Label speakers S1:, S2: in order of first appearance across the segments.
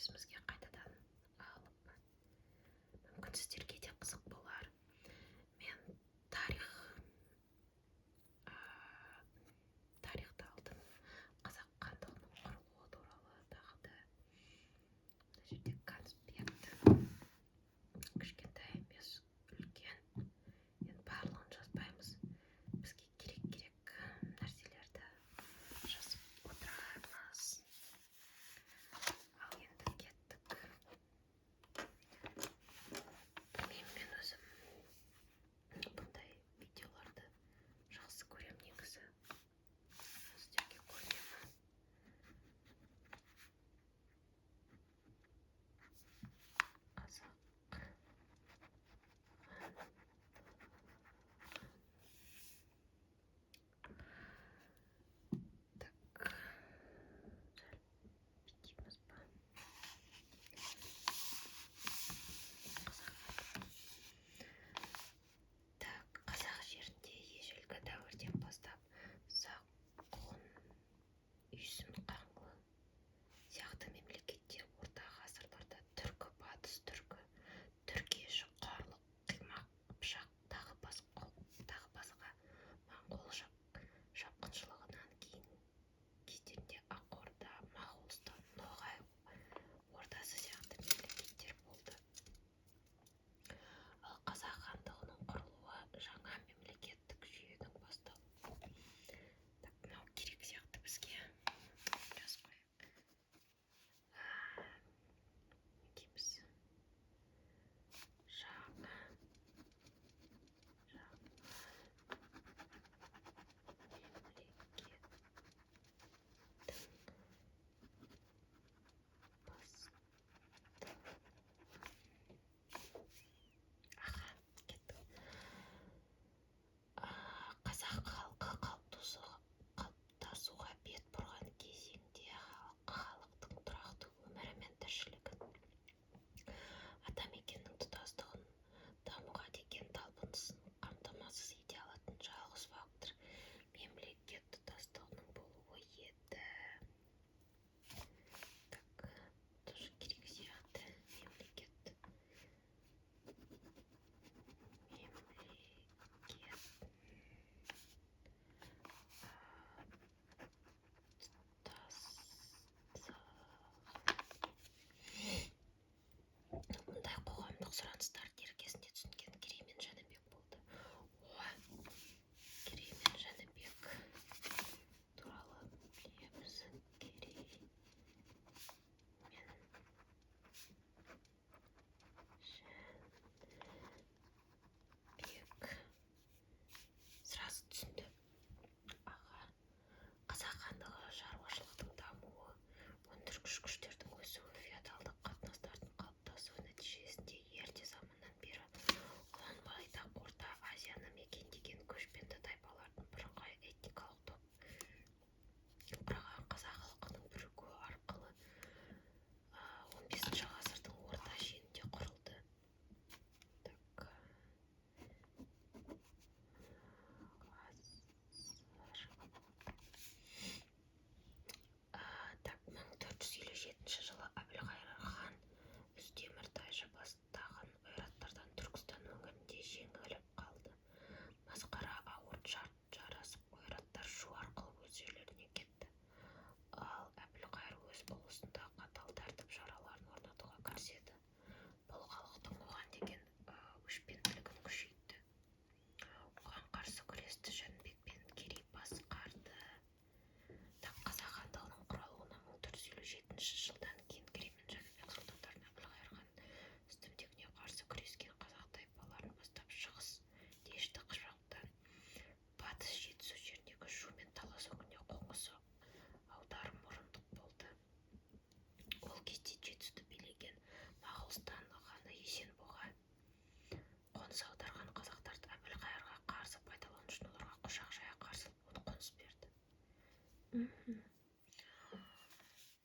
S1: Есімізге қайтадан алып, мүмкін, сіздерге де қызық болар. Мен тарихты алдым, Қазақ хандығының құрылуы туралы. Тағы да мына жерде конспект, кішкентай емес, үлкен. Енді барлығын жазбаймыз, бізге керек керек нәрселерді жазып отырамыз. Ал енді кеттік. Білмеймін, мен өзім бұндай видеоларды жақсы көремін негізі. Сіздерге көріне ма? Қазақ. Так, сәл бүйтейміз ба? Қазақ. Так, қазақ жерінде ежелгі дәуірден бастап сақ, ғұн, үйсін, қаңлы сияқты мемлекеттер, орта ғасырларда түркі, батыс түркі, түркеш, қарлұқ, қимақ, қыпшақ, тағы басқа моңғол шапқыншылығынан кейін кездерінде Ақ Орда, Моғолстан, Ноғай Ордасы сияқты мемлекеттер болды. Ал Қазақ хандығының құрылуы жаңа мемлекеттік жүйенің басталуы. Так, мынау керек сияқты бізге, жазып қояйық. Не дейміз? Жаңа мемлекеттің басталуы. Аха, кеттік. Қазақ халқы қалыптасуға бет бұрған кезеңде халықтың тұрақты өмірі мен тіршілігін, атамекеннің тұтастығын, дамуға деген талпынысын қамтамасыз ете алатын жалғыз фактор мемлекет тұтастығының болуы еді. Так, тоже керек сияқты. Мемлекет тұтастығы. Мұндай қоғамдық сұраныстар дер кезінде түсінген Керей мен Жәнібек болды. О, Керей мен Жәнібек туралы білеміз. Керей мен Жәнібек сразу түсінді. Аға, Қазақ хандығы шаруашылықтың дамуы, өндіргіш күштердің өсуі, феодалдық қатынастардың қалыптасуы нәтижесінде ерте заманнан бері ұлан байтақ Орта Азияны мекендеген көшпенді тайпалардың бірыңғай этникалық топ құраған қазақ халқының бірігуі арқылы 15 ғасырдың орта шенінде құрылды. Так, ғасыр. Так, 1457 жылы Әбілқайыр хан Үздемір тайжы бастаған ойраттардан Түркістан өңірінде жеңіліп қалды. Масқара ауыр жарасып, ойраттар Шу арқылы өз жерлеріне кетті. Ал Әбілқайыр өз ұлысында қатал тәртіп шараларын орнатуға кіріседі. Бұл халықтың оған деген өшпенділігін күшейтті. Оған қарсы күресті Жәнібек пен Керей басқарды. Так, Қазақ хандығының құрылуына 1457 жылдан кейін Керей мен Жәнібек сұлтандардың Әбілқайыр хан үстемдігіне қарсы күрескен қазақ тайпаларын бастап шығыс Дешті Қыпшақтан, батыс Жетісу жеріндегі Шу мен Талас өңіріне қоныс аудару мұрындық болды. Ол кезде Жетісуды билеген Моғолстан ханы Есенбұға қоныс аударған қазақтарды Әбілқайырға қарсы пайдалану үшін оларға құшақ жая қарсы алып, қоныс берді.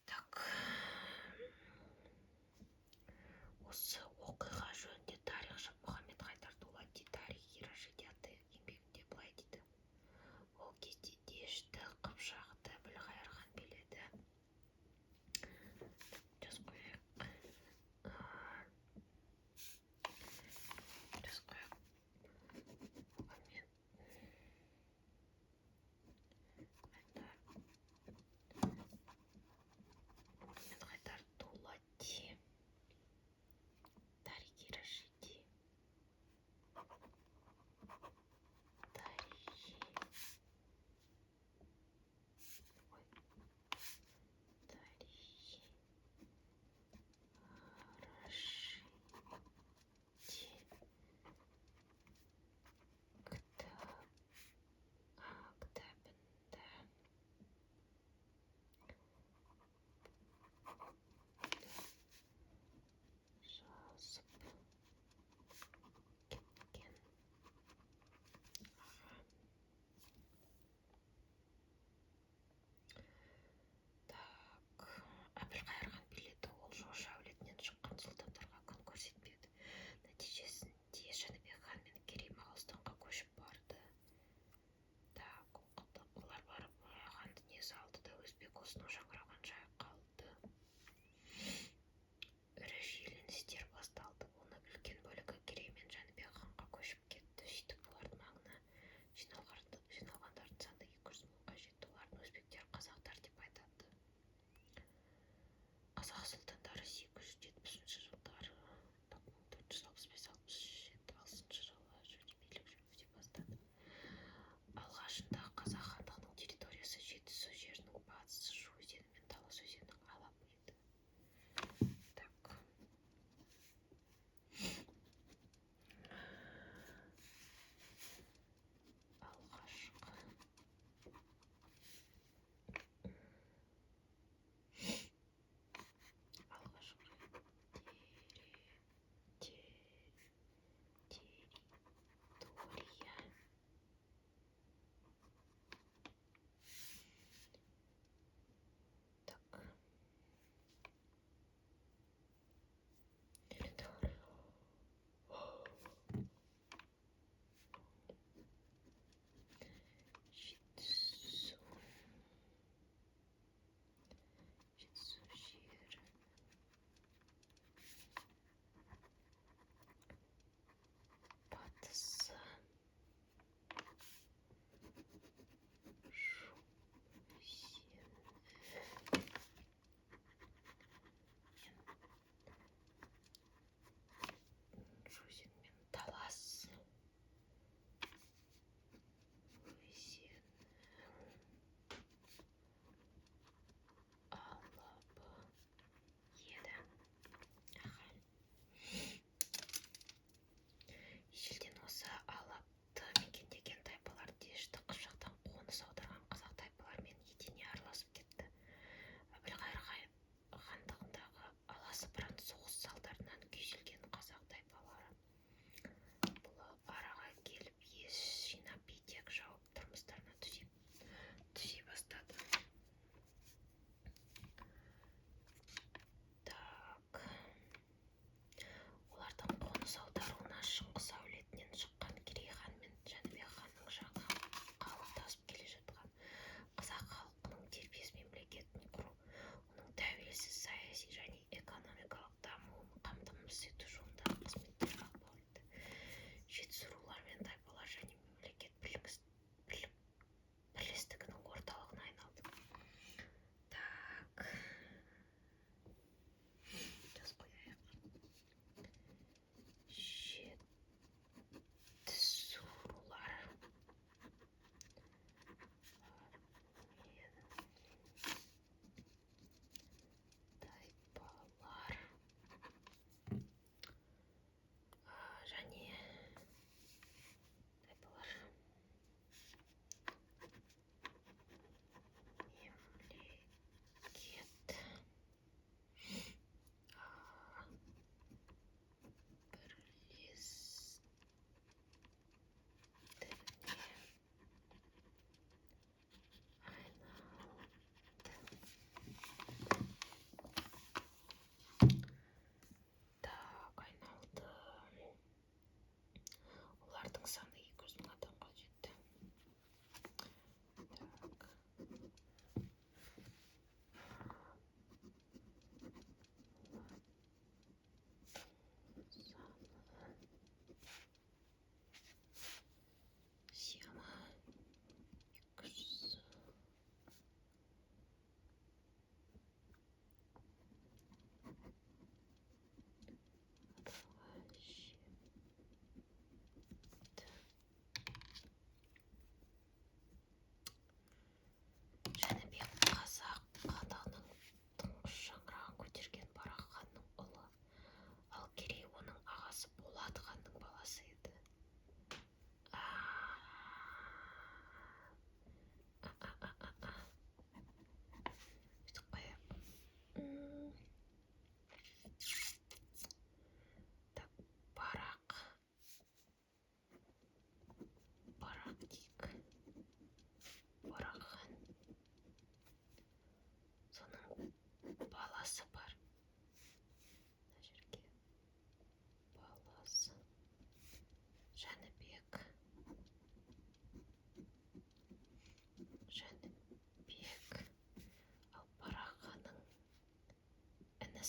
S1: Так, осы оқиға жөнінде тарихшы Мұхаммед Хайдар Дулати «Тарихи Рашиди» атты еңбегінде былай дейді: Ол кезде Дешті Қыпшақты Әбілқайыр хан биледі. Жазып қояйық. дауысының жаңғырағаны жайқалды. Ірі шиеленістер басталды. Оның үлкен бөлігі Керей мен Жәнібек ханға көшіп кетті. Сөйтіп олардың маңына жиналғандардың саны 200 мыңға жетті. Оларды өзбектер, қазақтар деп айтады. Қазақ сұлтандары 870 жылдары, 1465-67 жылы билік жүргізе бастады. Алғашында Қазақ хандығының территориясы Жетісу жерінің батысы, Шу өзені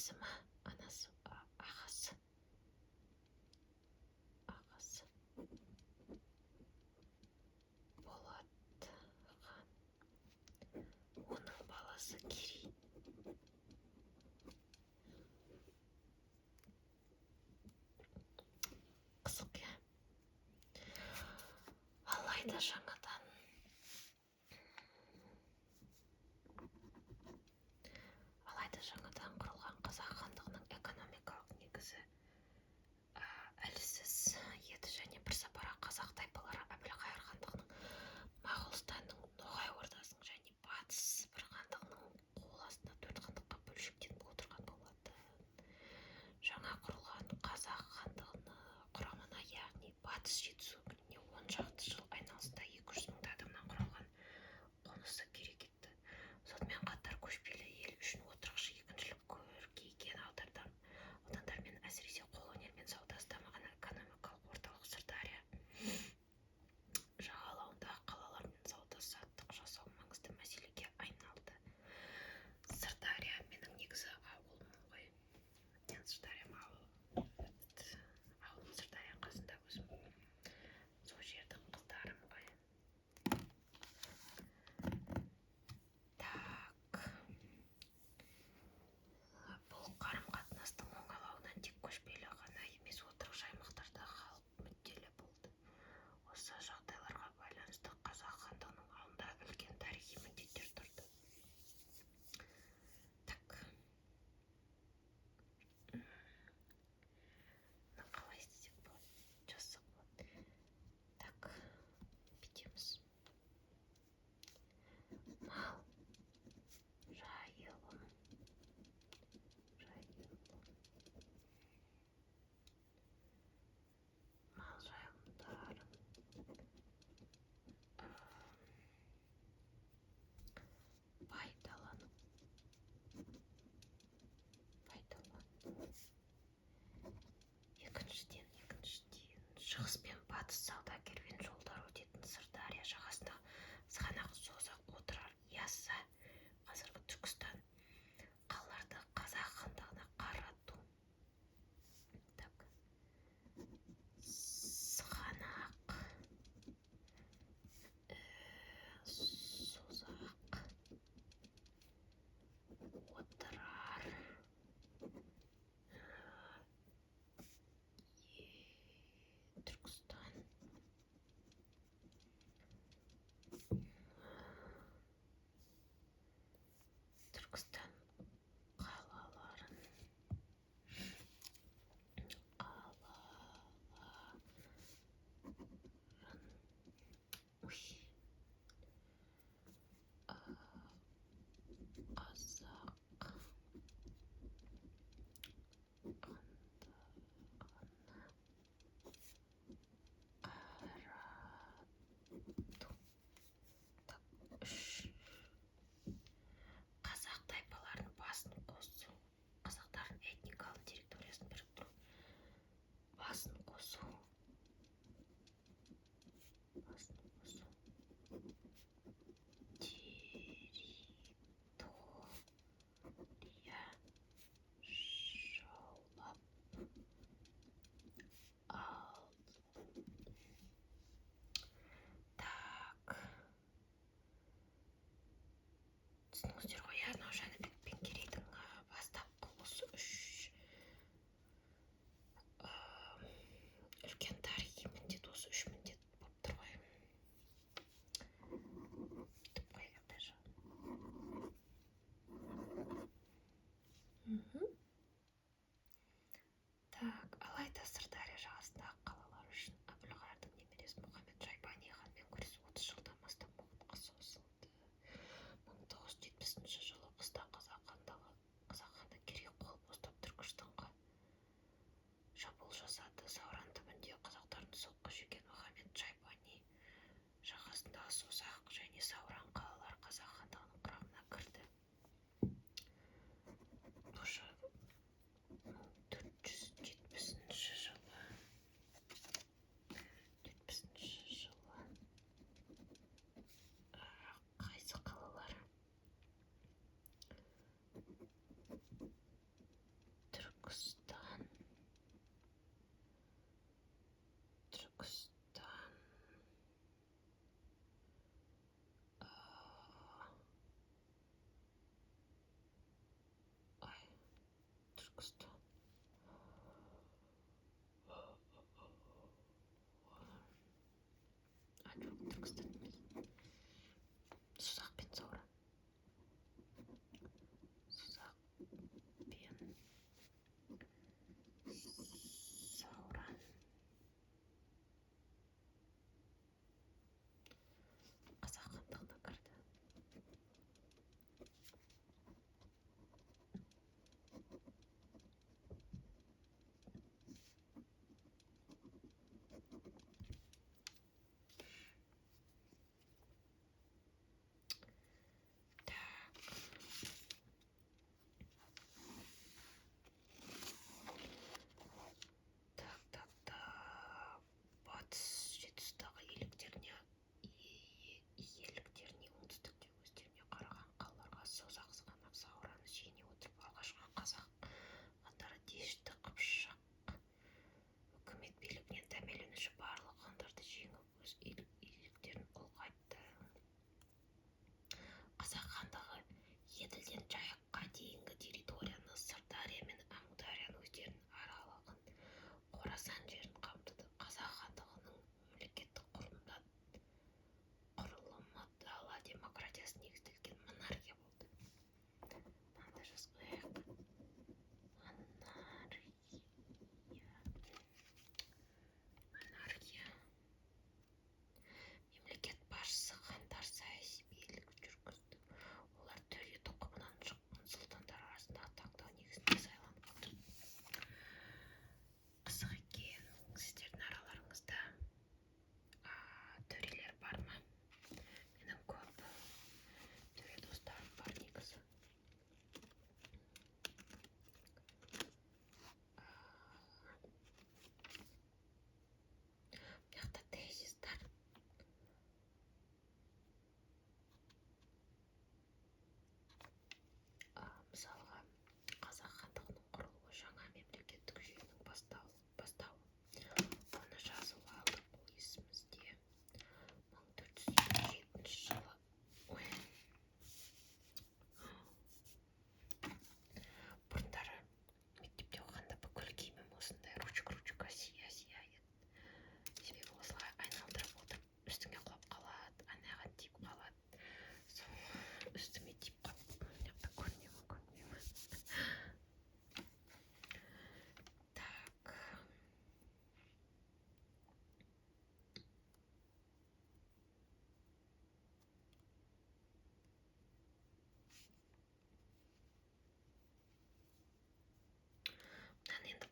S1: Інісі ма, анасы, ағасы, ағасы Болат хан, оның баласы Керей. Қызық, иә. Алайда жаңадан құрылған Қазақ хандығының экономикалық негізі әлсіз еді және бір сапары қазақ тайпалары Әбілқайыр хандығының, Моғолстанның, Ноғай Ордасының және Батыс Сібір хандығының қол астында төрт хандыққа бөлшектеніп отырған болатын. Жаңа құрылған Қазақ хандығының құрамына, яғни Батыс Жетісу өңіріне 10 шақты жыл айналасында 200 мыңдай адамнан құралған қонысы керек етті. Сонымен қатар көшпелі ел үшін отырықшы егіншілік көркейген аудандармен, әсіресе қолөнер мен саудасы дамыған экономикалық орталық Сырдария жағалауындағы қалалармен сауда-саттық жасау маңызды мәселеге айналды. Сырдария менің негізі ауылым ғой. Мен Сырдария, ауыл, ауылым Сырдария қасында, өзім сол жердің қыздарымын ғой. Так, бұл қарым-қатынастың оңалауынан тек көшпелі ғана емес, отырықшы аймақтардағы халық мүдделі болды. Осы жағдайларға байланысты Қазақ хандығының алдында үлкен тарихи міндеттер тұрды. Так, мына қалай істесек болады, жазсақ болады? Так, бүйтеміз: мал жайылым, жайылым, мал жайылымдарын пайдалану, пайдалану. Екіншіден, шығыс пен батыс сауда керуен жолдары өтетін Сырдария жағасындағы Сығанақ, Созақ, Отырар, Яссы, қазіргі Түркістан қалаларды Қазақ хандығына қарату. Так, Сығанақ, Созақ, Отырар, Түркістан.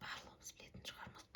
S1: Барлығымыз білетін шығармыз.